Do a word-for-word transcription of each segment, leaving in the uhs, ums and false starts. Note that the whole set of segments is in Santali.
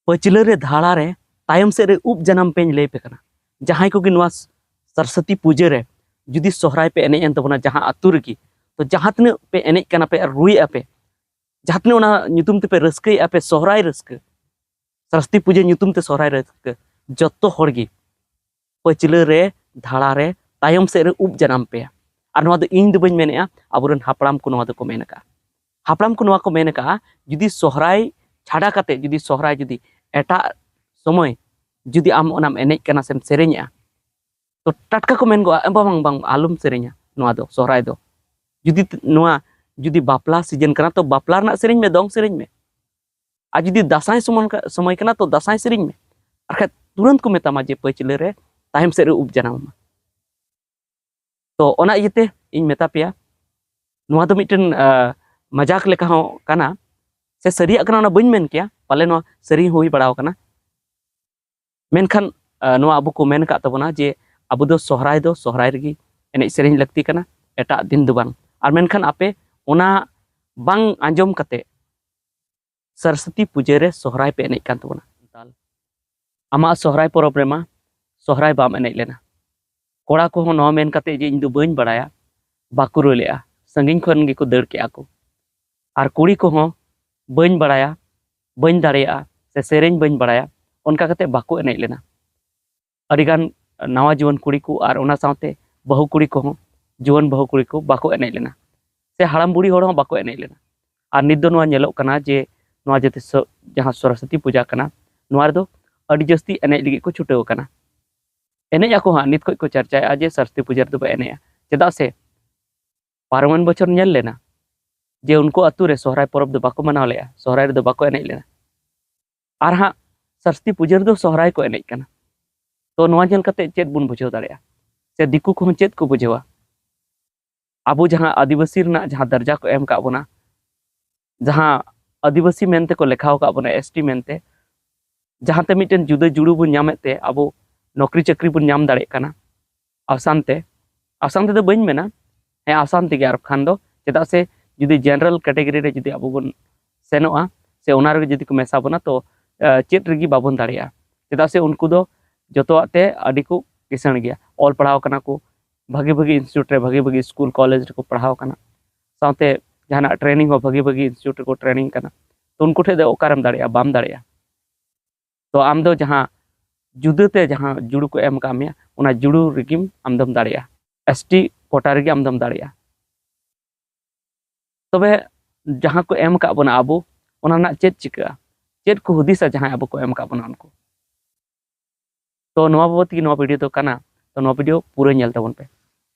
ᱯᱟᱹᱪᱷᱞᱟᱹ ᱨᱮ ᱫᱷᱟᱲᱟ ᱨᱮ ᱛᱟᱭᱚᱢ ᱥᱮᱫ ᱨᱮ ᱩᱵ ᱡᱟᱱᱟᱢ ᱯᱮᱧ ᱞᱟᱹᱭ ᱯᱮ ᱠᱟᱱᱟ᱾ ᱡᱟᱦᱟᱸᱭ ᱠᱚᱜᱮ ᱱᱚᱣᱟ ᱥᱚᱨᱚᱥᱚᱛᱤ ᱯᱩᱡᱟᱹ ᱨᱮ ᱡᱩᱫᱤ ᱥᱚᱦᱨᱟᱭ ᱯᱮ ᱮᱱᱮᱡ ᱮᱱ ᱛᱟᱵᱚᱱᱟ ᱡᱟᱦᱟᱸ ᱟᱹᱛᱩ ᱨᱮᱜᱮ, ᱛᱚ ᱡᱟᱦᱟᱸ ᱛᱤᱱᱟᱹᱜ ᱯᱮ ᱮᱱᱮᱡ ᱠᱟᱱᱟ ᱯᱮ ᱟᱨ ᱨᱩᱭᱮᱫᱼᱟ ᱯᱮ, ᱡᱟᱦᱟᱸ ᱛᱤᱱᱟᱹᱜ ᱚᱱᱟ ᱧᱩᱛᱩᱢ ᱛᱮᱯᱮ ᱨᱟᱹᱥᱠᱟᱹᱭᱮᱫᱼᱟ ᱯᱮ, ᱥᱚᱦᱨᱟᱭ ᱨᱟᱹᱥᱠᱟᱹ, ᱥᱚᱨᱚᱥᱚᱛᱤ ᱯᱩᱡᱟᱹ ᱧᱩᱛᱩᱢ ᱛᱮ ᱥᱚᱦᱨᱟᱭ ᱨᱟᱹᱥᱠᱟᱹ, ᱡᱚᱛᱚ ᱦᱚᱲ ᱜᱮ ᱯᱟᱹᱪᱷᱞᱟᱹ ᱨᱮ ᱫᱷᱟᱲᱟ ᱨᱮ ᱛᱟᱭᱚᱢ ᱥᱮᱫ ᱨᱮ ᱩᱵ ᱡᱟᱱᱟᱢ ᱯᱮᱭᱟ᱾ ᱟᱨ ᱱᱚᱣᱟ ᱫᱚ ᱤᱧ ᱫᱚ ᱵᱟᱹᱧ ᱢᱮᱱᱮᱫᱼᱟ, ᱟᱵᱚᱨᱮᱱ ᱦᱟᱯᱲᱟᱢ ᱠᱚ ᱱᱚᱣᱟ ᱫᱚᱠᱚ ᱢᱮᱱ ᱟᱠᱟᱫᱼᱟ᱾ ᱦᱟᱯᱲᱟᱢ ᱠᱚ ᱱᱚᱣᱟ ᱠᱚ ᱢᱮᱱ ᱟᱠᱟᱫᱼᱟ, ᱡᱩᱫᱤ ᱥᱚᱦᱨᱟᱭ ᱪᱷᱟᱰᱟ ᱠᱟᱛᱮ ᱡᱩᱫᱤ ᱥᱚᱦᱨᱟᱭ ᱡᱩᱫᱤ ᱮᱴᱟᱜ ᱥᱚᱢᱚᱭ ᱡᱩᱫᱤ ᱟᱢ ᱚᱱᱟᱢ ᱮᱱᱮᱡ ᱠᱟᱱᱟ ᱥᱮᱢ ᱥᱮᱨᱮᱧᱮᱜᱼᱟ, ᱛᱚ ᱴᱟᱴᱠᱟ ᱠᱚ ᱢᱮᱱ ᱜᱚᱜᱼᱟ, "ᱵᱟᱝ, ᱵᱟᱝ, ᱵᱟᱝ, ᱟᱞᱚᱢ ᱥᱮᱨᱮᱧᱟ ᱱᱚᱣᱟ ᱫᱚ, ᱥᱚᱦᱨᱟᱭ ᱫᱚ᱾ ᱡᱩᱫᱤ ᱛ-, ᱱᱚᱣᱟ ᱡᱩᱫᱤ ᱵᱟᱯᱞᱟ ᱥᱤᱡᱮᱱ ᱠᱟᱱᱟ, ᱛᱚ ᱵᱟᱯᱞᱟ ᱨᱮᱱᱟᱜ ᱥᱮᱨᱮᱧ ᱢᱮ, ᱫᱚᱝ ᱥᱮᱨᱮᱧ ᱢᱮ᱾ ᱟᱨ ᱡᱩᱫᱤ ᱫᱟᱸᱥᱟᱭ ᱥᱚᱢᱚᱭ ᱠᱟ-, ᱥᱚᱢᱚᱭ ᱠᱟᱱᱟ, ᱛᱚ ᱫᱟᱸᱥᱟᱭ ᱥᱮᱨᱮᱧ ᱢᱮ᱾ ᱟᱨ ᱠᱷᱟᱡ ᱛᱩᱨᱟᱹᱱᱛ ᱠᱚ ᱢᱮᱛᱟᱢᱟ ᱡᱮ ᱯᱟᱹᱪᱷᱞᱟᱹ ᱨᱮ ᱛᱟᱭᱚᱢ ᱥᱮᱫ ᱨᱮ ᱩᱵ ᱡᱟᱱᱟᱢ ᱟᱢᱟ᱾" ᱛᱚ ᱚᱱᱟ ᱤᱭᱟᱹᱛᱮ ᱤᱧ ᱢᱮᱛᱟ ᱯᱮᱭᱟ, ᱱᱚᱣᱟ ᱫᱚ ᱢᱤᱫᱴᱮᱱ, ᱟ, ᱢᱟᱡᱟᱠ ᱞᱮᱠᱟ ᱦᱚᱸ ᱠᱟᱱᱟ, ᱥᱮ ᱥᱟᱹᱨᱤᱭᱟᱜ ᱠᱟᱱᱟ, ᱚᱱᱟ ᱵᱟᱹᱧ ᱢᱮᱱ ᱠᱮᱭᱟ, ᱯᱟᱞᱮ ᱱᱚᱣᱟ ᱥᱟᱹᱨᱤ ᱦᱚᱸ ᱦᱩᱭ ᱵᱟᱲᱟᱣ ᱠᱟᱱᱟ᱾ ᱢᱮᱱᱠᱷᱟᱱ, ᱟ, ᱱᱚᱣᱟ ᱟᱵᱚ ᱠᱚ ᱢᱮᱱ ᱟᱠᱟᱫ ᱛᱟᱵᱚᱱᱟ ᱡᱮ ᱟᱵᱚ ᱫᱚ ᱥᱚᱦᱨᱟᱭ ᱫᱚ ᱥᱚᱦᱨᱟᱭ ᱨᱮᱜᱮ ᱮᱱᱮᱡ ᱥᱮᱨᱮᱧ ᱞᱟᱹᱠᱛᱤ ᱠᱟᱱᱟ, ᱮᱴᱟᱜ ᱫᱤᱱ ᱫᱚ ᱵᱟᱝ᱾ ᱟᱨ ᱢᱮᱱᱠᱷᱟᱱ ᱟᱯᱮ ᱚᱱᱟ ᱵᱟᱝ ᱟᱸᱡᱚᱢ ᱠᱟᱛᱮ ᱥᱚᱨᱚᱥᱚᱛᱤ ᱯᱩᱡᱟᱹ ᱨᱮ ᱥᱚᱦᱨᱟᱭ ᱯᱮ ᱮᱱᱮᱡ ᱠᱟᱱ ᱛᱟᱵᱚᱱᱟ᱾ ᱟᱢᱟᱜ ᱥᱚᱦᱨᱟᱭ ᱯᱚᱨᱚᱵᱽ ᱨᱮᱢᱟ ᱥᱚᱦᱨᱟᱭ ᱵᱟᱢ ᱮᱱᱮᱡ ᱞᱮᱱᱟ᱾ ᱠᱚᱲᱟ ᱠᱚᱦᱚᱸ ᱱᱚᱣᱟ ᱢᱮᱱ ᱠᱟᱛᱮ ᱡᱮ ᱤᱧ ᱫᱚ ᱵᱟᱹᱧ ᱵᱟᱲᱟᱭᱟ, ᱵᱟᱠᱚ ᱨᱩ ᱞᱮᱜᱼᱟ, ᱥᱟᱺᱜᱤᱧ ᱠᱷᱚᱱ ᱜᱮᱠᱚ ᱫᱟᱹᱲ ᱠᱮᱜᱼᱟ ᱠᱚ᱾ ᱟᱨ ᱠᱩᱲᱤ ᱠᱚᱦᱚᱸ ᱵᱟᱹᱧ ᱵᱟᱲᱟᱭᱟ, ᱵᱟᱹᱧ ᱫᱟᱲᱮᱭᱟᱜᱼᱟ, ᱥᱮ ᱥᱮᱨᱮᱧ ᱵᱟᱹᱧ ᱵᱟᱲᱟᱭᱟ, ᱚᱱᱠᱟ ᱠᱟᱛᱮ ᱵᱟᱠᱚ ᱮᱱᱮᱡ ᱞᱮᱱᱟ᱾ ᱟᱹᱰᱤᱜᱟᱱ ᱱᱟᱣᱟ ᱡᱩᱣᱟᱹᱱ ᱠᱩᱲᱤ ᱠᱚ ᱟᱨ ᱚᱱᱟ ᱥᱟᱶᱛᱮ ᱵᱟᱹᱦᱩ ᱠᱩᱲᱤ ᱠᱚᱦᱚᱸ, ᱡᱩᱣᱟᱹᱱ ᱵᱟᱹᱦᱩ ᱠᱩᱲᱤ ᱠᱚ ᱵᱟᱠᱚ ᱮᱱᱮᱡ ᱞᱮᱱᱟ, ᱥᱮ ᱦᱟᱲᱟᱢ ᱵᱩᱲᱦᱤ ᱦᱚᱲ ᱦᱚᱸ ᱵᱟᱠᱚ ᱮᱱᱮᱡ ᱞᱮᱱᱟ᱾ ᱟᱨ ᱱᱤᱛ ᱫᱚ ᱱᱚᱣᱟ ᱧᱮᱞᱚᱜ ᱠᱟᱱᱟ ᱡᱮ ᱱᱚᱣᱟ ᱡᱟᱛᱮ ᱥᱚ-, ᱡᱟᱦᱟᱸ ᱥᱚᱨᱚᱥᱚᱛᱤ ᱯᱩᱡᱟ ᱠᱟᱱᱟ, ᱱᱚᱣᱟ ᱨᱮᱫᱚ ᱟᱹᱰᱤ ᱡᱟᱹᱥᱛᱤ ᱮᱱᱮᱡ ᱞᱟᱹᱜᱤᱫ ᱠᱚ ᱪᱷᱩᱴᱟᱹᱣ ᱟᱠᱟᱱᱟ᱾ ᱮᱱᱮᱡ ᱟᱠᱚ ᱦᱟᱸᱜ, ᱱᱤᱛ ᱠᱷᱚᱡ ᱠᱚ ᱪᱟᱨᱪᱟᱭᱮᱫᱼᱟ ᱡᱮ ᱥᱚᱨᱚᱥᱚᱛᱤ ᱯᱩᱡᱟ ᱨᱮᱫᱚ ᱵᱚ ᱮᱱᱮᱡᱼᱟ᱾ ᱪᱮᱫᱟᱜ ᱥᱮ ᱯᱟᱨᱚᱢᱮᱱ ᱵᱚᱪᱷᱚᱨ ᱧᱮᱞ ᱞᱮᱱᱟ ᱡᱮ ᱩᱱᱠᱩ ᱟᱹᱛᱩ ᱨᱮ ᱥᱚᱦᱨᱟᱭ ᱯᱚᱨᱚᱵᱽ ᱫᱚ ᱵᱟᱠᱚ ᱢᱟᱱᱟᱣ ᱞᱮᱜᱼᱟ, ᱥᱚᱦᱨᱟᱭ ᱨᱮᱫᱚ ᱵᱟᱠᱚ ᱮᱱᱮᱡ ᱞᱮᱱᱟ᱾ ᱟᱨ ᱦᱟᱸᱜ ᱥᱚᱨᱚᱥᱚᱛᱤ ᱯᱩᱡᱟᱹ ᱨᱮᱫᱚ ᱥᱚᱦᱨᱟᱭ ᱠᱚ ᱮᱱᱮᱡ ᱠᱟᱱᱟ᱾ ᱛᱚ ᱱᱚᱣᱟ ᱧᱮᱞ ᱠᱟᱛᱮ ᱪᱮᱫ ᱵᱚᱱ ᱵᱩᱡᱷᱟᱹᱣ ᱫᱟᱲᱮᱭᱟᱜᱼᱟ? ᱥᱮ ᱫᱤᱠᱩ ᱠᱚᱦᱚᱸ ᱪᱮᱫ ᱠᱚ ᱵᱩᱡᱷᱟᱹᱣᱟ? ᱟᱵᱚ ᱡᱟᱦᱟᱸ ᱟᱹᱫᱤᱵᱟᱹᱥᱤ ᱨᱮᱱᱟᱜ ᱡᱟᱦᱟᱸ ᱫᱟᱨᱡᱟ ᱠᱚ ᱮᱢ ᱠᱟᱜ ᱵᱚᱱᱟ, ᱡᱟᱦᱟᱸ ᱟᱹᱫᱤᱵᱟᱹᱥᱤ ᱢᱮᱱᱛᱮ ᱠᱚ ᱞᱮᱠᱷᱟᱣ ᱟᱠᱟᱫ ᱵᱚᱱᱟ, ᱮᱥ ᱴᱤ ᱢᱮᱱᱛᱮ, ᱡᱟᱦᱟᱸᱛᱮ ᱢᱤᱫᱴᱮᱱ ᱡᱩᱫᱟᱹ ᱡᱩᱲᱩ ᱵᱚᱱ ᱧᱟᱢᱮᱫ ᱛᱮ ᱟᱵᱚ ᱱᱚᱠᱨᱤ ᱪᱟᱹᱠᱨᱤ ᱵᱚᱱ ᱧᱟᱢ ᱫᱟᱲᱮᱭᱟᱜ ᱠᱟᱱᱟ ᱟᱥᱟᱱ ᱛᱮ᱾ ᱟᱥᱟᱱ ᱛᱮᱫᱚ ᱵᱟᱹᱧ ᱢᱮᱱᱟ, ᱦᱮᱸ, ᱟᱥᱟᱱ ᱛᱮᱜᱮ᱾ ᱟᱨ ᱠᱷᱟᱱ ᱫᱚ ᱪᱮᱫᱟᱜ ᱥᱮ ᱡᱩᱫᱤ ᱡᱮᱱᱟᱨᱮᱞ ᱠᱮᱴᱮᱜᱚᱨᱤ ᱨᱮ ᱡᱩᱫᱤ ᱟᱵᱚ ᱵᱚᱱ ᱥᱮᱱᱚᱜᱼᱟ, ᱥᱮ ᱚᱱᱟ ᱨᱮᱜᱮ ᱡᱩᱫᱤ ᱠᱚ ᱢᱮᱥᱟ ᱵᱚᱱᱟ, ᱛᱚ ᱪᱮᱫ ᱨᱮᱜᱮ ᱵᱟᱵᱚᱱ ᱫᱟᱲᱮᱭᱟᱜᱼᱟ᱾ ᱪᱮᱫᱟᱜ ᱥᱮ ᱩᱱᱠᱩ ᱫᱚ ᱡᱚᱛᱚᱣᱟᱜ ᱛᱮ ᱟᱹᱰᱤ ᱠᱚ ᱠᱤᱥᱟᱹᱬ ᱜᱮᱭᱟ, ᱚᱞ ᱯᱟᱲᱦᱟᱣ ᱠᱟᱱᱟ ᱠᱚ, ᱵᱷᱟᱹᱜᱤ ᱵᱷᱟᱹᱜᱤ ᱤᱱᱥᱴᱤᱴᱭᱩᱴ ᱨᱮ, ᱵᱷᱟᱹᱜᱤ ᱵᱷᱟᱹᱜᱤ ᱥᱠᱩᱞ ᱠᱚᱞᱮᱡᱽ ᱨᱮᱠᱚ ᱯᱟᱲᱦᱟᱣ ᱠᱟᱱᱟ, ᱥᱟᱶᱛᱮ ᱡᱟᱦᱟᱱᱟᱜ ᱴᱨᱮᱱᱤᱝ ᱦᱚᱸ ᱵᱷᱟᱹᱜᱤ ᱵᱷᱟᱹᱜᱤ ᱤᱱᱥᱴᱤᱴᱭᱩᱴ ᱨᱮᱠᱚ ᱴᱨᱮᱱᱤᱝ ᱠᱟᱱᱟ᱾ ᱛᱚ ᱩᱱᱠᱩ ᱴᱷᱮᱱ ᱫᱚ ᱚᱠᱟᱨᱮᱢ ᱫᱟᱲᱮᱭᱟᱜᱼᱟ? ᱵᱟᱢ ᱫᱟᱲᱮᱭᱟᱜᱼᱟ᱾ ᱛᱚ ᱟᱢ ᱫᱚ ᱡᱟᱦᱟᱸ ᱡᱩᱫᱟᱹ ᱛᱮ ᱡᱟᱦᱟᱸ ᱡᱩᱲᱩ ᱠᱚ ᱮᱢ ᱟᱠᱟᱫ ᱢᱮᱭᱟ, ᱚᱱᱟ ᱡᱩᱲᱩ ᱨᱮᱜᱮᱢ ᱟᱢ ᱫᱚᱢ ᱫᱟᱲᱮᱭᱟᱜᱼᱟ, ᱮᱥ ᱴᱤ ᱠᱳᱴᱟ ᱨᱮᱜᱮ ᱟᱢ ᱫᱚᱢ ᱫᱟᱲᱮᱭᱟᱜᱼᱟ᱾ ᱛᱚᱵᱮ ᱡᱟᱦᱟᱸ ᱠᱚ ᱮᱢ ᱟᱠᱟᱫ ᱵᱚᱱᱟ ᱟᱵᱚ, ᱚᱱᱟ ᱨᱮᱱᱟᱜ ᱪᱮᱫ ᱪᱤᱠᱟᱹᱜᱼᱟ? ᱪᱮᱫ ᱠᱚ ᱦᱩᱫᱤᱥᱟ ᱡᱟᱦᱟᱸᱭ ᱟᱵᱚ ᱠᱚ ᱮᱢ ᱟᱠᱟᱫ ᱵᱚᱱᱟ ᱩᱱᱠᱩ? ᱛᱚ ᱱᱚᱣᱟ ᱵᱟᱵᱚᱫ ᱛᱮᱜᱮ ᱱᱚᱣᱟ ᱵᱷᱤᱰᱤᱭᱳ ᱫᱚ ᱠᱟᱱᱟ᱾ ᱛᱚ ᱱᱚᱣᱟ ᱵᱷᱤᱰᱤᱭᱳ ᱯᱩᱨᱟᱹ ᱧᱮᱞ ᱛᱟᱵᱚᱱ ᱯᱮ᱾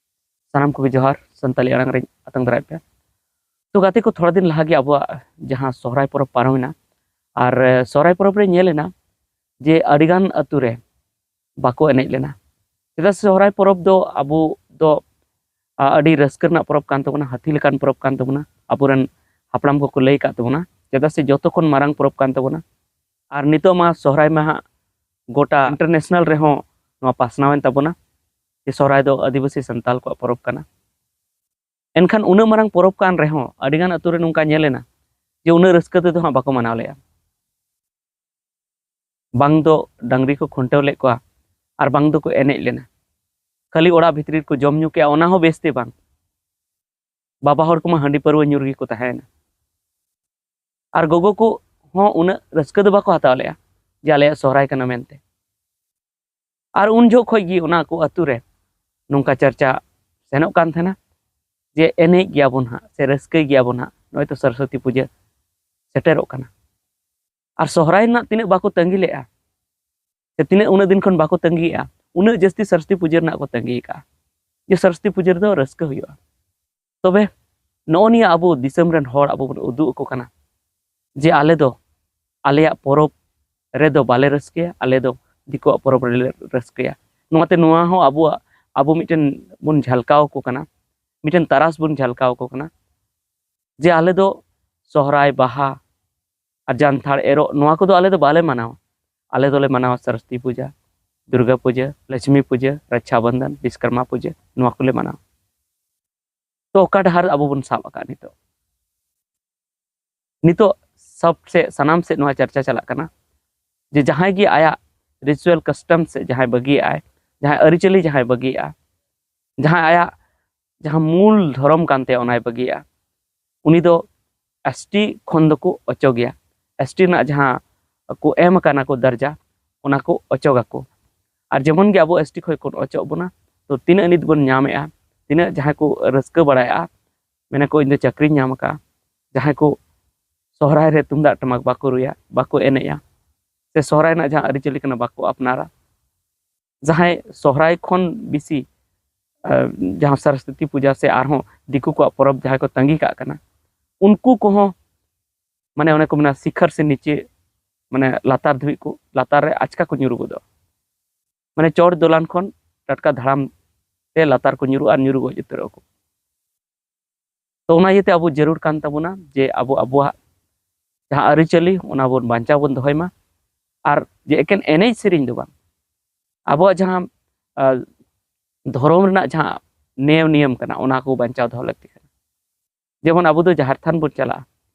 ᱥᱟᱱᱟᱢ ᱠᱚᱜᱮ ᱡᱚᱦᱟᱨ, ᱥᱟᱱᱛᱟᱲᱤ ᱟᱲᱟᱝ ᱨᱤᱧ ᱟᱛᱟᱝ ᱫᱟᱨᱟᱭᱮᱫ ᱯᱮᱭᱟ᱾ ᱛᱚ ᱜᱟᱛᱮ ᱠᱚ, ᱛᱷᱚᱲᱟ ᱫᱤᱱ ᱞᱟᱦᱟ ᱜᱮ ᱟᱵᱚᱣᱟᱜ ᱡᱟᱦᱟᱸ ᱥᱚᱦᱨᱟᱭ ᱯᱚᱨᱚᱵᱽ ᱯᱟᱨᱚᱢᱮᱱᱟ, ᱟᱨ ᱥᱚᱦᱨᱟᱭ ᱯᱚᱨᱚᱵᱽ ᱨᱮ ᱧᱮᱞ ᱮᱱᱟ ᱡᱮ ᱟᱹᱰᱤᱜᱟᱱ ᱟᱹᱛᱩ ᱨᱮ ᱵᱟᱠᱚ ᱮᱱᱮᱡ ᱞᱮᱱᱟ᱾ ᱪᱮᱫᱟᱜ ᱥᱮ ᱥᱚᱦᱨᱟᱭ ᱯᱚᱨᱚᱵᱽ ᱫᱚ ᱟᱵᱚ ᱫᱚ, ᱟ, ᱟᱹᱰᱤ ᱨᱟᱹᱥᱠᱟᱹ ᱨᱮᱱᱟᱜ ᱯᱚᱨᱚᱵᱽ ᱠᱟᱱ ᱛᱟᱵᱚᱱᱟ, ᱦᱟᱹᱛᱤ ᱞᱮᱠᱟᱱ ᱯᱚᱨᱚᱵᱽ ᱠᱟᱱ ᱛᱟᱵᱚᱱᱟ, ᱟᱵᱚᱨᱮᱱ ᱦᱟᱯᱲᱟᱢ ᱠᱚᱠᱚ ᱞᱟᱹᱭ ᱟᱠᱟᱫ ᱛᱟᱵᱚᱱᱟ᱾ ᱪᱮᱫᱟᱜ ᱥᱮ ᱡᱚᱛᱚ ᱠᱷᱚᱱ ᱢᱟᱨᱟᱝ ᱯᱚᱨᱚᱵᱽ ᱠᱟᱱ ᱛᱟᱵᱚᱱᱟ᱾ ᱟᱨ ᱱᱤᱛᱚᱜ ᱢᱟ ᱥᱚᱦᱨᱟᱭ ᱢᱟ ᱦᱟᱸᱜ ᱜᱚᱴᱟ ᱤᱱᱴᱟᱨᱱᱮᱥᱱᱟᱞ ᱨᱮᱦᱚᱸ ᱱᱚᱣᱟ ᱯᱟᱥᱱᱟᱣ ᱮᱱ ᱛᱟᱵᱚᱱᱟ ᱡᱮ ᱥᱚᱦᱨᱟᱭ ᱫᱚ ᱟᱹᱫᱤᱵᱟᱹᱥᱤ ᱥᱟᱱᱛᱟᱞ ᱠᱚᱣᱟᱜ ᱯᱚᱨᱚᱵᱽ ᱠᱟᱱᱟ᱾ ᱮᱱᱠᱷᱟᱱ ᱩᱱᱟᱹᱜ ᱢᱟᱨᱟᱝ ᱯᱚᱨᱚᱵᱽ ᱠᱟᱱ ᱨᱮᱦᱚᱸ ᱟᱹᱰᱤᱜᱟᱱ ᱟᱹᱛᱩ ᱨᱮ ᱱᱚᱝᱠᱟ ᱧᱮᱞ ᱮᱱᱟ ᱡᱮ ᱩᱱᱟᱹᱜ ᱨᱟᱹᱥᱠᱟᱹ ᱛᱮᱫᱚ ᱦᱟᱸᱜ ᱵᱟᱠᱚ ᱢᱟᱱᱟᱣ ᱞᱮᱜᱼᱟ᱾ ᱵᱟᱝ ᱫᱚ ᱰᱟᱝᱨᱤ ᱠᱚ ᱠᱷᱩᱱᱴᱟᱹᱣ ᱞᱮᱫ ᱠᱚᱣᱟ, ᱟᱨ ᱵᱟᱝ ᱫᱚᱠᱚ ᱮᱱᱮᱡ ᱞᱮᱱᱟ᱾ ᱠᱷᱟᱹᱞᱤ ᱚᱲᱟᱜ ᱵᱷᱤᱛᱨᱤ ᱨᱮᱠᱚ ᱡᱚᱢ ᱧᱩ ᱠᱮᱜᱼᱟ, ᱚᱱᱟ ᱦᱚᱸ ᱵᱮᱥ ᱛᱮ ᱵᱟᱝ᱾ ᱵᱟᱵᱟ ᱦᱚᱲ ᱠᱚᱢᱟ ᱦᱟᱺᱰᱤ ᱯᱟᱹᱨᱣᱟᱹ ᱧᱩ ᱨᱮᱜᱮ ᱠᱚ ᱛᱟᱦᱮᱸᱭᱮᱱᱟ᱾ ᱟᱨ ᱜᱚᱜᱚ ᱠᱚ ᱦᱚᱸ ᱩᱱᱟᱹᱜ ᱨᱟᱹᱥᱠᱟᱹ ᱫᱚ ᱵᱟᱠᱚ ᱦᱟᱛᱟᱣ ᱞᱮᱜᱼᱟ ᱡᱮ ᱟᱞᱮᱭᱟᱜ ᱥᱚᱦᱨᱟᱭ ᱠᱟᱱᱟ ᱢᱮᱱᱛᱮ᱾ ᱟᱨ ᱩᱱ ᱡᱚᱦᱚᱜ ᱠᱷᱚᱡ ᱜᱮ ᱚᱱᱟ ᱠᱚ ᱟᱹᱛᱩ ᱨᱮ ᱱᱚᱝᱠᱟ ᱪᱟᱨᱪᱟ ᱥᱮᱱᱚᱜ ᱠᱟᱱ ᱛᱟᱦᱮᱱᱟ ᱡᱮ ᱮᱱᱮᱡ ᱜᱮᱭᱟᱵᱚᱱ ᱦᱟᱸᱜ ᱥᱮ ᱨᱟᱹᱥᱠᱟᱹᱭ ᱜᱮᱭᱟᱵᱚᱱ ᱦᱟᱸᱜ, ᱱᱚᱜᱼᱚᱭ ᱛᱚ ᱥᱚᱨᱚᱥᱚᱛᱤ ᱯᱩᱡᱟᱹ ᱥᱮᱴᱮᱨᱚᱜ ᱠᱟᱱᱟ᱾ ᱟᱨ ᱥᱚᱦᱨᱟᱭ ᱨᱮᱱᱟᱜ ᱛᱤᱱᱟᱹᱜ ᱵᱟᱠᱚ ᱛᱟᱺᱜᱤ ᱞᱮᱜᱼᱟ, ᱥᱮ ᱛᱤᱱᱟᱹᱜ ᱩᱱᱟᱹᱜ ᱫᱤᱱ ᱠᱷᱚᱱ ᱵᱟᱠᱚ ᱛᱟᱺᱜᱤᱭᱮᱜᱼᱟ, ᱩᱱᱟᱹᱜ ᱡᱟᱹᱥᱛᱤ ᱥᱚᱨᱚᱥᱚᱛᱤ ᱯᱩᱡᱟᱹ ᱨᱮᱱᱟᱜ ᱠᱚ ᱛᱟᱺᱜᱤ ᱟᱠᱟᱜᱼᱟ ᱡᱮ ᱥᱚᱨᱚᱥᱚᱛᱤ ᱯᱩᱡᱟᱹ ᱨᱮᱫᱚ ᱨᱟᱹᱥᱠᱟᱹ ᱦᱩᱭᱩᱜᱼᱟ᱾ ᱛᱚᱵᱮ ᱱᱚᱜᱼᱚ ᱱᱤᱭᱟᱹ ᱟᱵᱚ ᱫᱤᱥᱚᱢ ᱨᱮᱱ ᱦᱚᱲ ᱟᱵᱚ ᱵᱚᱱ ᱩᱫᱩᱜ ᱟᱠᱚ ᱠᱟᱱᱟ ᱡᱮ ᱟᱞᱮ ᱫᱚ ᱟᱞᱮᱭᱟᱜ ᱯᱚᱨᱚᱵᱽ ᱨᱮᱫᱚ ᱵᱟᱞᱮ ᱨᱟᱹᱥᱠᱟᱹᱭᱟ, ᱟᱞᱮ ᱫᱚ ᱫᱤᱠᱩᱣᱟᱜ ᱯᱚᱨᱚᱵᱽ ᱨᱮᱞᱮ ᱨᱟᱹᱥᱠᱟᱹᱭᱟ᱾ ᱱᱚᱣᱟᱛᱮ ᱱᱚᱣᱟ ᱦᱚᱸ ᱟᱵᱚᱣᱟᱜ, ᱟᱵᱚ ᱢᱤᱫᱴᱮᱱ ᱵᱚᱱ ᱡᱷᱟᱞᱠᱟᱣ ᱟᱠᱚ ᱠᱟᱱᱟ, ᱢᱤᱫᱴᱮᱱ ᱛᱟᱨᱟᱥ ᱵᱚᱱ ᱡᱷᱟᱞᱠᱟᱣ ᱟᱠᱚ ᱠᱟᱱᱟ ᱡᱮ ᱟᱞᱮ ᱫᱚ ᱥᱚᱦᱨᱟᱭ, ᱵᱟᱦᱟ ᱟᱨ ᱡᱟᱱᱛᱷᱟᱲ, ᱮᱨᱚᱜ, ᱱᱚᱣᱟ ᱠᱚᱫᱚ ᱟᱞᱮ ᱫᱚ ᱵᱟᱞᱮ ᱢᱟᱱᱟᱣᱟ᱾ ᱟᱞᱮ ᱫᱚᱞᱮ ᱢᱟᱱᱟᱣᱟ ᱥᱚᱨᱚᱥᱚᱛᱤ ᱯᱩᱡᱟᱹ, ᱫᱩᱨᱜᱟ ᱯᱩᱡᱟᱹ, ᱞᱚᱪᱷᱢᱤ ᱯᱩᱡᱟᱹ, ᱨᱟᱠᱷᱟ ᱵᱚᱱᱫᱷᱚᱱ, ᱵᱤᱥᱠᱚᱨᱢᱟ ᱯᱩᱡᱟᱹ, ᱱᱚᱣᱟ ᱠᱚᱞᱮ ᱢᱟᱱᱟᱣᱟ᱾ ᱛᱚ ᱚᱠᱟ ᱰᱟᱦᱟᱨ ᱟᱵᱚ ᱵᱚᱱ ᱥᱟᱵ ᱟᱠᱟᱫ ᱱᱤᱛᱚᱜ? ᱱᱤᱛᱚᱜ ᱥᱚᱵ ᱥᱮ ᱥᱟᱱᱟᱢ ᱥᱮᱫ ᱱᱚᱣᱟ ᱪᱟᱨᱪᱟ ᱪᱟᱞᱟᱜ ᱠᱟᱱᱟ ᱡᱮ ᱡᱟᱦᱟᱸᱭ ᱜᱮ ᱟᱭᱟᱜ ritual custom ᱥᱮ ᱡᱟᱦᱟᱸᱭ ᱵᱟᱹᱜᱤᱭᱟᱜᱼᱟᱭ, ᱡᱟᱦᱟᱸᱭ ᱟᱹᱨᱤᱪᱟᱹᱞᱤ ᱡᱟᱦᱟᱸᱭ ᱵᱟᱹᱜᱤᱭᱟᱜᱼᱟ, ᱡᱟᱦᱟᱸᱭ ᱟᱭᱟᱜ ᱡᱟᱦᱟᱸ ᱢᱩᱞ ᱫᱷᱚᱨᱚᱢ ᱠᱟᱱ ᱛᱟᱭᱟ ᱚᱱᱟᱭ ᱵᱟᱹᱜᱤᱭᱟᱜᱼᱟ, ᱩᱱᱤ ᱫᱚ ᱮᱥ ᱴᱤ ᱠᱷᱚᱱ ᱫᱚᱠᱚ ᱚᱪᱚᱜᱮᱭᱟ᱾ ᱮᱥ ᱴᱤ ᱨᱮᱱᱟᱜ ᱡᱟᱦᱟᱸ ᱠᱚ ᱮᱢ ᱟᱠᱟᱱᱟ ᱠᱚ ᱫᱟᱨᱡᱟ, ᱚᱱᱟ ᱠᱚ ᱚᱪᱚᱜᱟᱠᱚ᱾ ᱟᱨ ᱡᱮᱢᱚᱱ ᱜᱮ ᱟᱵᱚ ᱮᱥ ᱴᱤ ᱠᱷᱚᱱ ᱠᱚ ᱚᱪᱚᱜ ᱵᱚᱱᱟ, ᱛᱚ ᱛᱤᱱᱟᱹᱜ ᱱᱤᱛ ᱵᱚᱱ ᱧᱟᱢᱮᱜᱼᱟ, ᱛᱤᱱᱟᱹᱜ ᱡᱟᱦᱟᱸᱭ ᱠᱚ ᱨᱟᱹᱥᱠᱟᱹ ᱵᱟᱲᱟᱭᱮᱜᱼᱟ, ᱢᱮᱱᱟᱠᱚ ᱤᱧ ᱫᱚ ᱪᱟᱹᱠᱨᱤᱧ ᱧᱟᱢ ᱟᱠᱟᱫᱼᱟ, ᱡᱟᱦᱟᱸᱭ ᱠᱚ ᱥᱚᱦᱨᱟᱭ ᱨᱮ ᱛᱩᱢᱫᱟᱜ ᱴᱟᱢᱟᱠ ᱵᱟᱠᱚ ᱨᱩᱭᱟ, ᱵᱟᱠᱚ ᱮᱱᱮᱡᱼᱟ, ᱥᱮ ᱥᱚᱦᱨᱟᱭ ᱨᱮᱱᱟᱜ ᱡᱟᱦᱟᱸ ᱟᱹᱨᱤᱪᱟᱹᱞᱤ ᱠᱟᱱᱟ ᱵᱟᱠᱚ ᱟᱯᱱᱟᱨᱟ, ᱡᱟᱦᱟᱸᱭ ᱥᱚᱦᱨᱟᱭ ᱠᱷᱚᱱ ᱵᱮᱥᱤ, ᱟᱸ, ᱡᱟᱦᱟᱸ ᱥᱚᱨᱚᱥᱚᱛᱤ ᱯᱩᱡᱟ ᱥᱮ ᱟᱨᱦᱚᱸ ᱫᱤᱠᱩ ᱠᱚᱣᱟᱜ ᱯᱚᱨᱚᱵᱽ ᱡᱟᱦᱟᱸᱭ ᱠᱚ ᱛᱟᱺᱜᱤ ᱠᱟᱜ ᱠᱟᱱᱟ, ᱩᱱᱠᱩ ᱠᱚᱦᱚᱸ ᱢᱟᱱᱮ ᱚᱱᱮ ᱠᱚ ᱢᱮᱱᱟ ᱥᱤᱠᱷᱟᱨ ᱥᱮ ᱱᱤᱪᱮ, ᱢᱟᱱᱮ ᱞᱟᱛᱟᱨ ᱫᱷᱟᱹᱵᱤᱡ ᱠᱚ, ᱞᱟᱛᱟᱨ ᱨᱮ ᱟᱪᱠᱟ ᱠᱚ ᱧᱩᱨᱩ ᱜᱚᱫᱚᱜᱼᱟ᱾ ᱢᱟᱱᱮ ᱪᱚᱴ ᱫᱚᱞᱟᱱ ᱠᱷᱚᱱ ᱴᱟᱴᱠᱟ ᱫᱷᱟᱲᱟᱢ ᱛᱮ ᱞᱟᱛᱟᱨ ᱠᱚ ᱧᱩᱨᱩᱜᱼᱟ ᱟᱨ ᱧᱩᱨᱩ ᱜᱚᱡ ᱩᱛᱟᱹᱨᱚᱜᱼᱟ ᱠᱚ᱾ ᱛᱚ ᱚᱱᱟ ᱤᱭᱟᱹᱛᱮ ᱟᱵᱚ ᱡᱟᱹᱨᱩᱲ ᱠᱟᱱ ᱛᱟᱵᱚᱱᱟ ᱡᱮ ᱟᱵᱚ ᱟᱵᱚᱣᱟᱜ ᱡᱟᱦᱟᱸ ᱟᱹᱨᱤᱪᱟᱹᱞᱤ ᱚᱱᱟ ᱵᱚᱱ ᱵᱟᱧᱪᱟᱣ ᱵᱚᱱ ᱫᱚᱦᱚᱭ ᱢᱟ᱾ ᱟᱨ ᱡᱮ ᱮᱠᱮᱱ ᱮᱱᱮᱡ ᱥᱮᱨᱮᱧ ᱫᱚ ᱵᱟᱝ, ᱟᱵᱚᱣᱟᱜ ᱡᱟᱦᱟᱸ, ᱟᱸ, ᱫᱷᱚᱨᱚᱢ ᱨᱮᱱᱟᱜ ᱡᱟᱦᱟᱸ ᱱᱮᱭᱟᱢ ᱱᱤᱭᱚᱢ ᱠᱟᱱᱟ ᱚᱱᱟ ᱠᱚ ᱵᱟᱧᱪᱟᱣ ᱫᱚᱦᱚ ᱞᱟᱹᱠᱛᱤ ᱠᱟᱱᱟ᱾ ᱡᱮᱢᱚᱱ ᱟᱵᱚ ᱫᱚ ᱡᱟᱦᱮᱨ ᱛᱷᱟᱱ ᱵᱚᱱ ᱪᱟᱞᱟᱜᱼᱟ,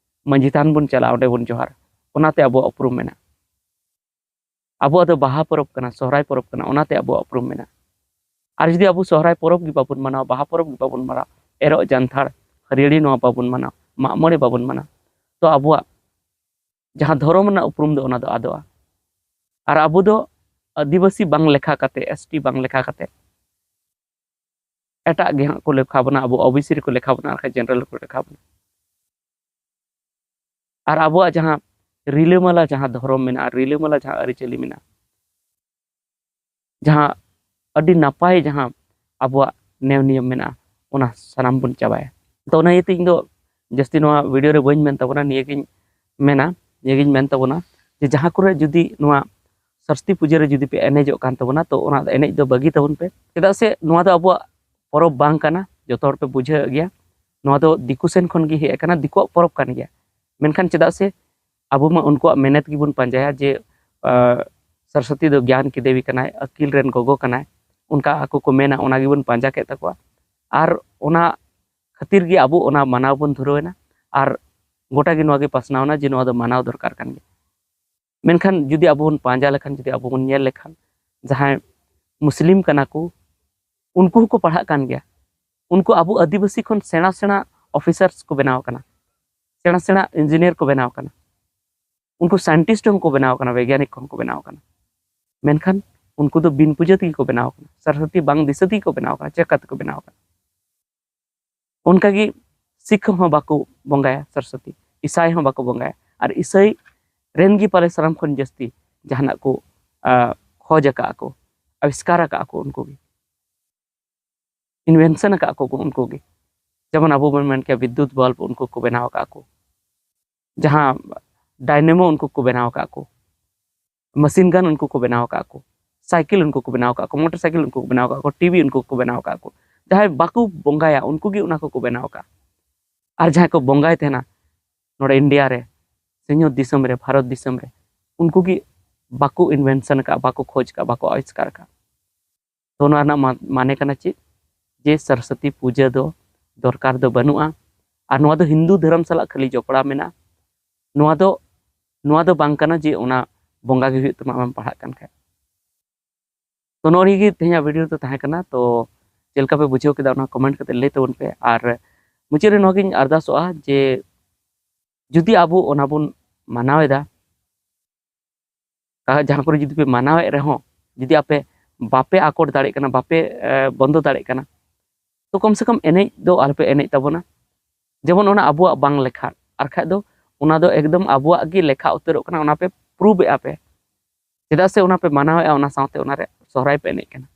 ᱢᱟᱹᱡᱷᱤ ᱛᱷᱟᱱ ᱵᱚᱱ ᱪᱟᱞᱟᱜᱼᱟ, ᱚᱸᱰᱮ ᱵᱚᱱ ᱡᱚᱦᱟᱨ, ᱚᱱᱟᱛᱮ ᱟᱵᱚᱣᱟᱜ ᱩᱯᱨᱩᱢ ᱢᱮᱱᱟᱜᱼᱟ᱾ ᱟᱵᱚᱣᱟᱜ ᱫᱚ ᱵᱟᱦᱟ ᱯᱚᱨᱚᱵᱽ ᱠᱟᱱᱟ, ᱥᱚᱦᱨᱟᱭ ᱯᱚᱨᱚᱵᱽ ᱠᱟᱱᱟ, ᱚᱱᱟᱛᱮ ᱟᱵᱚᱣᱟᱜ ᱩᱯᱨᱩᱢ ᱢᱮᱱᱟᱜᱼᱟ᱾ ᱟᱨ ᱡᱩᱫᱤ ᱟᱵᱚ ᱥᱚᱦᱨᱟᱭ ᱯᱚᱨᱚᱵᱽ ᱜᱮ ᱵᱟᱵᱚᱱ ᱢᱟᱱᱟᱣᱟ, ᱵᱟᱦᱟ ᱯᱚᱨᱚᱵᱽ ᱜᱮ ᱵᱟᱵᱚᱱ ᱢᱟᱱᱟᱣᱟ, ᱮᱨᱚᱜ ᱡᱟᱱᱛᱷᱟᱲ ᱦᱟᱹᱨᱭᱟᱹᱲᱤ ᱱᱚᱣᱟ ᱵᱟᱵᱚᱱ ᱢᱟᱱᱟᱣᱟ, ᱢᱟᱜ ᱢᱚᱬᱮ ᱵᱟᱵᱚᱱ ᱢᱟᱱᱟᱣᱟ, ᱛᱚ ᱟᱵᱚᱣᱟᱜ ᱡᱟᱦᱟᱸ ᱫᱷᱚᱨᱚᱢ ᱨᱮᱱᱟᱜ ᱩᱯᱨᱩᱢ ᱫᱚ ᱚᱱᱟ ᱫᱚ ᱟᱫᱚᱜᱼᱟ᱾ ᱟᱨ ᱟᱵᱚ ᱫᱚ ᱟᱹᱫᱤᱵᱟᱹᱥᱤ ᱵᱟᱝ ᱞᱮᱠᱷᱟ ᱠᱟᱛᱮ, ᱮᱥ ᱴᱤ ᱵᱟᱝ ᱞᱮᱠᱷᱟ ᱠᱟᱛᱮ, ᱮᱴᱟᱜ ᱜᱮ ᱦᱟᱸᱜ ᱠᱚ ᱞᱮᱠᱷᱟ ᱵᱚᱱᱟ, ᱟᱵᱚ ᱳ ᱵᱤ ᱥᱤ ᱨᱮᱠᱚ ᱞᱮᱠᱷᱟ ᱵᱚᱱᱟ, ᱟᱨ ᱡᱮᱱᱟᱨᱮᱞ ᱨᱮᱠᱚ ᱞᱮᱠᱷᱟ ᱵᱚᱱᱟ᱾ ᱟᱨ ᱟᱵᱚᱣᱟᱜ ᱡᱟᱦᱟᱸ ᱨᱤᱞᱟᱹᱢᱟᱞᱟ ᱡᱟᱦᱟᱸ ᱫᱷᱚᱨᱚᱢ ᱢᱮᱱᱟᱜᱼᱟ, ᱨᱤᱞᱟᱹᱢᱟᱞᱟ ᱡᱟᱦᱟᱸ ᱟᱹᱨᱤᱪᱟᱹᱞᱤ ᱢᱮᱱᱟᱜᱼᱟ, ᱡᱟᱦᱟᱸ ᱟᱹᱰᱤ ᱱᱟᱯᱟᱭ ᱡᱟᱦᱟᱸ ᱟᱵᱚᱣᱟᱜ ᱱᱮᱭᱟᱢ ᱱᱤᱭᱚᱢ ᱢᱮᱱᱟᱜᱼᱟ, ᱚᱱᱟ ᱥᱟᱱᱟᱢ ᱵᱚᱱ ᱪᱟᱵᱟᱭᱟ᱾ ᱛᱚ ᱚᱱᱟ ᱤᱭᱟᱹᱛᱮ ᱤᱧ ᱫᱚ ᱡᱟᱹᱥᱛᱤ ᱱᱚᱣᱟ ᱵᱷᱤᱰᱤᱭᱳ ᱨᱮ ᱵᱟᱹᱧ ᱢᱮᱱ ᱛᱟᱵᱚᱱᱟ, ᱱᱤᱭᱟᱹᱜᱤᱧ ᱢᱮᱱᱟ, ᱱᱤᱭᱟᱹᱜᱤᱧ ᱢᱮᱱ ᱛᱟᱵᱚᱱᱟ ᱡᱮ ᱡᱟᱦᱟᱸ ᱠᱚᱨᱮ ᱡᱩᱫᱤ ᱱᱚᱣᱟ ᱥᱚᱨᱚᱥᱚᱛᱤ ᱯᱩᱡᱟᱹ ᱨᱮ ᱡᱩᱫᱤ ᱯᱮ ᱮᱱᱮᱡᱚᱜ ᱠᱟᱱ ᱛᱟᱵᱚᱱᱟ, ᱛᱚ ᱚᱱᱟ ᱮᱱᱮᱡ ᱫᱚ ᱵᱟᱹᱜᱤ ᱛᱟᱵᱚᱱ ᱯᱮ᱾ ᱪᱮᱫᱟᱜ ᱥᱮ ᱱᱚᱣᱟ ᱫᱚ ᱟᱵᱚᱣᱟᱜ ᱯᱚᱨᱚᱵᱽ ᱵᱟᱝ ᱠᱟᱱᱟ, ᱡᱚᱛᱚ ᱦᱚᱲ ᱯᱮ ᱵᱩᱡᱷᱟᱹᱣᱮᱫ ᱜᱮᱭᱟ᱾ ᱱᱚᱣᱟ ᱫᱚ ᱫᱤᱠᱩ ᱥᱮᱱ ᱠᱷᱚᱱ ᱜᱮ ᱦᱮᱡ ᱟᱠᱟᱱᱟ, ᱫᱤᱠᱩᱣᱟᱜ ᱯᱚᱨᱚᱵᱽ ᱠᱟᱱ ᱜᱮᱭᱟ᱾ ᱢᱮᱱᱠᱷᱟᱱ ᱪᱮᱫᱟᱜ ᱥᱮ ᱟᱵᱚ ᱢᱟ ᱩᱱᱠᱩᱣᱟᱜ ᱢᱮᱱᱮᱛ ᱜᱮᱵᱚᱱ ᱯᱟᱸᱡᱟᱭᱟ ᱡᱮ, ᱟᱸ, ᱥᱚᱨᱚᱥᱚᱛᱤ ᱫᱚ ᱜᱮᱭᱟᱱ ᱠᱤ ᱫᱮᱵᱤ ᱠᱟᱱᱟᱭ, ᱟᱹᱠᱤᱞ ᱨᱮᱱ ᱜᱚᱜᱚ ᱠᱟᱱᱟᱭ, ᱚᱱᱠᱟ ᱟᱠᱚ ᱠᱚ ᱢᱮᱱᱟ, ᱚᱱᱟ ᱜᱮᱵᱚᱱ ᱯᱟᱸᱡᱟ ᱠᱮᱫ ᱛᱟᱠᱚᱣᱟ᱾ ᱟᱨ ᱚᱱᱟ ᱠᱷᱟᱹᱛᱤᱨ ᱜᱮ ᱟᱵᱚ ᱚᱱᱟ ᱢᱟᱱᱟᱣ ᱵᱚᱱ ᱫᱷᱩᱨᱟᱹᱣ ᱮᱱᱟ᱾ ᱟᱨ ᱜᱚᱴᱟ ᱜᱮ ᱱᱚᱣᱟ ᱜᱮ ᱯᱟᱥᱱᱟᱣ ᱮᱱᱟ ᱡᱮ ᱱᱚᱣᱟ ᱫᱚ ᱢᱟᱱᱟᱣ ᱫᱚᱨᱠᱟᱨ ᱠᱟᱱ ᱜᱮᱭᱟ᱾ ᱢᱮᱱᱠᱷᱟᱱ ᱡᱩᱫᱤ ᱟᱵᱚ ᱵᱚᱱ ᱯᱟᱸᱡᱟ ᱞᱮᱠᱷᱟᱱ, ᱡᱩᱫᱤ ᱟᱵᱚ ᱵᱚᱱ ᱧᱮᱞ ᱞᱮᱠᱷᱟᱱ, ᱡᱟᱦᱟᱸᱭ ᱢᱩᱥᱞᱤᱢ ᱠᱟᱱᱟ ᱠᱚ, ᱩᱱᱠᱩ ᱦᱚᱸᱠᱚ ᱯᱟᱲᱦᱟᱜ ᱠᱟᱱ ᱜᱮᱭᱟ᱾ ᱩᱱᱠᱩ ᱟᱵᱚ ᱟᱹᱫᱤᱵᱟᱹᱥᱤ ᱠᱷᱚᱱ ᱥᱮᱬᱟ ᱥᱮᱬᱟ officers ᱠᱚ ᱵᱮᱱᱟᱣ ᱠᱟᱱᱟ, ᱥᱮᱬᱟ ᱥᱮᱬᱟ engineer ᱠᱚ ᱵᱮᱱᱟᱣ ᱠᱟᱱᱟ, ᱩᱱᱠᱩ scientist ᱦᱚᱸᱠᱚ ᱵᱮᱱᱟᱣ ᱠᱟᱱᱟ, ᱵᱳᱭᱜᱟᱱᱤᱠ ᱠᱚᱦᱚᱸ ᱠᱚ ᱵᱮᱱᱟᱣ ᱠᱟᱱᱟ᱾ ᱢᱮᱱᱠᱷᱟᱱ ᱩᱱᱠᱩ ᱫᱚ ᱵᱤᱱ ᱯᱩᱡᱟᱹ ᱛᱮᱜᱮ ᱠᱚ ᱵᱮᱱᱟᱣ ᱠᱟᱱᱟ, ᱥᱚᱨᱚᱥᱚᱛᱤ ᱵᱟᱝ ᱫᱤᱥᱟᱹ ᱛᱮᱜᱮ ᱠᱚ ᱵᱮᱱᱟᱣ ᱠᱟᱱᱟ, ᱪᱮᱠᱟ ᱛᱮᱠᱚ ᱵᱮᱱᱟᱣ ᱠᱟᱱᱟ? ᱚᱱᱠᱟᱜᱮ ᱥᱤᱠᱷ ᱦᱚᱸ ᱵᱟᱠᱚ ᱵᱚᱸᱜᱟᱭᱟ ᱥᱚᱨᱚᱥᱚᱛᱤ, ᱤᱥᱟᱭ ᱦᱚᱸ ᱵᱟᱠᱚ ᱵᱚᱸᱜᱟᱭᱟ, ᱟᱨ ᱤᱥᱟᱭ ᱨᱮᱱ ᱜᱮ ᱯᱟᱞᱮ ᱥᱟᱱᱟᱢ ᱠᱷᱚᱱ ᱡᱟᱹᱥᱛᱤ ᱡᱟᱦᱟᱱᱟᱜ ᱠᱚ, ᱟ, ᱠᱷᱚᱡᱽ ᱟᱠᱟᱫ ᱠᱚ, ᱟᱵᱤᱥᱠᱟᱨ ᱟᱠᱟᱫ ᱠᱚ, ᱩᱱᱠᱩ ᱜᱮ invention ᱟᱠᱟᱫ ᱠᱚ ᱩᱱᱠᱩ ᱜᱮ᱾ ᱡᱮᱢᱚᱱ ᱟᱵᱚ ᱵᱚᱱ ᱢᱮᱱ ᱠᱮᱭᱟ ᱵᱤᱫᱽᱭᱩᱛ bulb, ᱩᱱᱠᱩ ᱠᱚ ᱵᱮᱱᱟᱣ ᱟᱠᱟᱫ ᱠᱚ᱾ ᱡᱟᱦᱟᱸ dynamo, ᱩᱱᱠᱩ ᱠᱚ ᱵᱮᱱᱟᱣ ᱟᱠᱟᱫ ᱠᱚ᱾ Machine gun, ᱩᱱᱠᱩ ᱠᱚ ᱵᱮᱱᱟᱣ ᱟᱠᱟᱫ ᱠᱚ᱾ Cycle, ᱩᱱᱠᱩ ᱠᱚ ᱵᱮᱱᱟᱣ ᱟᱠᱟᱫ ᱠᱚ᱾ Motorcycle, ᱩᱱᱠᱩ ᱠᱚ ᱵᱮᱱᱟᱣ ᱟᱠᱟᱫ ᱠᱚ᱾ TV, ᱩᱱᱠᱩ ᱠᱚ ᱵᱮᱱᱟᱣ ᱟᱠᱟᱫ ᱠᱚ᱾ ᱡᱟᱦᱟᱸᱭ ᱵᱟᱠᱚ ᱵᱚᱸᱜᱟᱭᱟ, ᱩᱱᱠᱩ ᱜᱮ ᱚᱱᱟ ᱠᱚᱠᱚ ᱵᱮᱱᱟᱣ ᱟᱠᱟᱫ᱾ ᱟᱨ ᱡᱟᱦᱟᱸᱭ ᱠᱚ ᱵᱚᱸᱜᱟᱭ ᱛᱟᱦᱮᱱᱟ ᱱᱚᱰᱮ ᱤᱱᱰᱤᱭᱟ ᱨᱮ, ᱥᱤᱧᱚᱛ ᱫᱤᱥᱚᱢ ᱨᱮ, ᱵᱷᱟᱨᱚᱛ ᱫᱤᱥᱚᱢ ᱨᱮ, ᱩᱱᱠᱩ ᱜᱮ ᱵᱟᱠᱚ invention ᱟᱠᱟᱫ, ᱵᱟᱠᱚ ᱠᱷᱚᱡᱽ ᱟᱠᱟᱫ, ᱵᱟᱠᱚ ᱟᱵᱤᱥᱠᱟᱨ ᱟᱠᱟᱫ᱾ ᱛᱚ ᱱᱚᱣᱟ ᱨᱮᱱᱟᱜ ᱢᱟ-, ᱢᱟᱱᱮ ᱠᱟᱱᱟ ᱪᱮᱫ? ᱡᱮ ᱥᱚᱨᱚᱥᱚᱛᱤ ᱯᱩᱡᱟᱹ ᱫᱚ ᱫᱚᱨᱠᱟᱨ ᱫᱚ ᱵᱟᱹᱱᱩᱜᱼᱟ᱾ ᱟᱨ ᱱᱚᱣᱟ ᱫᱚ ᱦᱤᱱᱫᱩ ᱫᱷᱚᱨᱚᱢ ᱥᱟᱞᱟᱜ ᱠᱷᱟᱹᱞᱤ ᱡᱚᱯᱲᱟᱣ ᱢᱮᱱᱟᱜᱼᱟ᱾ ᱱᱚᱣᱟ ᱫᱚ, ᱱᱚᱣᱟ ᱫᱚ ᱵᱟᱝ ᱠᱟᱱᱟ ᱡᱮ ᱚᱱᱟ ᱵᱚᱸᱜᱟ ᱜᱮ ᱦᱩᱭᱩᱜ ᱛᱟᱢᱟ ᱟᱢᱮᱢ ᱯᱟᱲᱦᱟᱜ ᱠᱟᱱ ᱠᱷᱟᱡ᱾ ᱛᱚ ᱱᱚᱜᱼᱚ ᱱᱤᱭᱟᱹ ᱜᱮ ᱛᱮᱦᱮᱧᱟᱜ video ᱫᱚ ᱛᱟᱦᱮᱸ ᱠᱟᱱᱟ᱾ ᱛᱚ ᱪᱮᱫ ᱞᱮᱠᱟ ᱯᱮ ᱵᱩᱡᱷᱟᱹᱣ ᱠᱮᱫᱟ, ᱚᱱᱟ comment ᱠᱟᱛᱮ ᱞᱟᱹᱭ ᱛᱟᱵᱚᱱ ᱯᱮ᱾ ᱟᱨ ᱢᱩᱪᱟᱹᱫ ᱨᱮ ᱱᱚᱣᱟ ᱜᱤᱧ ᱟᱨᱫᱟᱥᱚᱜᱼᱟ ᱡᱮ ᱡᱩᱫᱤ ᱟᱵᱚ ᱚᱱᱟ ᱵᱚᱱ ᱢᱟᱱᱟᱣ ᱮᱫᱟ, ᱟᱨ ᱡᱟᱦᱟᱸ ᱠᱚᱨᱮ ᱡᱩᱫᱤ ᱯᱮ ᱢᱟᱱᱟᱣᱮᱫ ᱨᱮᱦᱚᱸ, ᱡᱩᱫᱤ ᱟᱯᱮ ᱵᱟᱯᱮ ᱟᱠᱚᱴ ᱫᱟᱲᱮᱭᱟᱜ ᱠᱟᱱᱟ, ᱵᱟᱯᱮ, ᱮ, ᱵᱚᱱᱫᱚ ᱫᱟᱲᱮᱭᱟᱜ ᱠᱟᱱᱟ, ᱛᱚ ᱠᱚᱢ ᱥᱮ ᱠᱚᱢ ᱮᱱᱮᱡ ᱫᱚ ᱟᱞᱚᱯᱮ ᱮᱱᱮᱡ ᱛᱟᱵᱚᱱᱟ᱾ ᱡᱮᱢᱚᱱ ᱚᱱᱟ ᱟᱵᱚᱣᱟᱜ ᱵᱟᱝ ᱞᱮᱠᱷᱟ, ᱟᱨ ᱠᱷᱟᱡ ᱫᱚ ᱚᱱᱟ ᱫᱚ ᱮᱠᱫᱚᱢ ᱟᱵᱚᱣᱟᱜ ᱜᱮ ᱞᱮᱠᱷᱟ ᱩᱛᱟᱹᱨᱚᱜ ᱠᱟᱱᱟ, ᱚᱱᱟ ᱯᱮ prove ᱮᱫᱼᱟ ᱯᱮ᱾ ᱪᱮᱫᱟᱜ ᱥᱮ ᱚᱱᱟ ᱯᱮ ᱢᱟᱱᱟᱣᱮᱫᱼᱟ, ᱚᱱᱟ ᱥᱟᱶᱛᱮ ᱚᱱᱟᱨᱮ ᱥᱚᱦᱨᱟᱭ ᱯᱮ ᱮᱱᱮᱡ ᱠᱟᱱᱟ᱾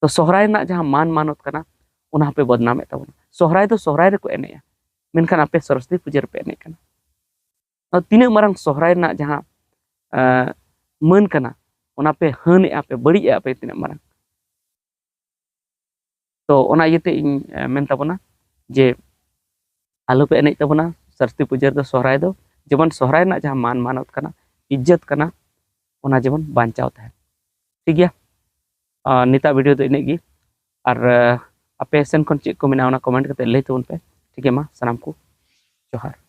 ᱛᱚ ᱥᱚᱦᱨᱟᱭ ᱨᱮᱱᱟᱜ ᱡᱟᱦᱟᱸ ᱢᱟᱱ ᱢᱟᱱᱚᱛ ᱠᱟᱱᱟ, ᱚᱱᱟ ᱦᱚᱸᱯᱮ ᱵᱚᱫᱱᱟᱢᱮᱫ ᱛᱟᱵᱚᱱᱟ᱾ ᱥᱚᱦᱨᱟᱭ ᱫᱚ ᱥᱚᱦᱨᱟᱭ ᱨᱮᱠᱚ ᱮᱱᱮᱡᱼᱟ, ᱢᱮᱱᱠᱷᱟᱱ ᱟᱯᱮ ᱥᱚᱨᱚᱥᱚᱛᱤ ᱯᱩᱡᱟᱹ ᱨᱮᱯᱮ ᱮᱱᱮᱡ ᱠᱟᱱᱟ᱾ ᱱᱚᱣᱟ ᱛᱤᱱᱟᱹᱜ ᱢᱟᱨᱟᱝ ᱥᱚᱦᱨᱟᱭ ᱨᱮᱱᱟᱜ ᱡᱟᱦᱟᱸ, ᱮ, ᱢᱟᱹᱱ ᱠᱟᱱᱟ, ᱚᱱᱟ ᱯᱮ ᱦᱟᱹᱱᱮᱜᱼᱟ ᱯᱮ, ᱵᱟᱹᱲᱤᱡ ᱮᱜᱼᱟ ᱯᱮ ᱛᱤᱱᱟᱹᱜ ᱢᱟᱨᱟᱝ᱾ ᱛᱚ ᱚᱱᱟ ᱤᱭᱟᱹᱛᱮ ᱤᱧ, ᱮ, ᱢᱮᱱ ᱛᱟᱵᱚᱱᱟ ᱡᱮ ᱟᱞᱚᱯᱮ ᱮᱱᱮᱡ ᱛᱟᱵᱚᱱᱟ ᱥᱚᱨᱚᱥᱚᱛᱤ ᱯᱩᱡᱟᱹ ᱨᱮᱫᱚ, ᱥᱚᱦᱨᱟᱭ ᱫᱚ᱾ ᱡᱮᱢᱚᱱ ᱥᱚᱦᱨᱟᱭ ᱨᱮᱱᱟᱜ ᱡᱟᱦᱟᱸ ᱢᱟᱱ ᱢᱟᱱᱚᱛ ᱠᱟᱱᱟ, ᱤᱡᱽᱡᱚᱛ ᱠᱟᱱᱟ, ᱚᱱᱟ ᱡᱮᱢᱚᱱ ᱵᱟᱧᱪᱟᱣ ᱛᱟᱦᱮᱱ᱾ ᱴᱷᱤᱠ ᱜᱮᱭᱟ, ᱟᱨ ᱱᱤᱛᱟᱜ video ᱫᱚ ᱤᱱᱟᱹᱜ ᱜᱮ᱾ ᱟᱨ, ᱮ, ᱟᱯᱮ ᱥᱮᱱ ᱠᱷᱚᱱ ᱪᱮᱫ ᱠᱚ ᱢᱮᱱᱟᱜᱼᱟ, ᱚᱱᱟ comment ᱠᱟᱛᱮ ᱞᱟᱹᱭ ᱛᱟᱵᱚᱱ ᱯᱮ᱾ ᱴᱷᱤᱠ ᱜᱮᱭᱟ, ᱢᱟ ᱥᱟᱱᱟᱢ ᱠᱚ ᱡᱚᱦᱟᱨ᱾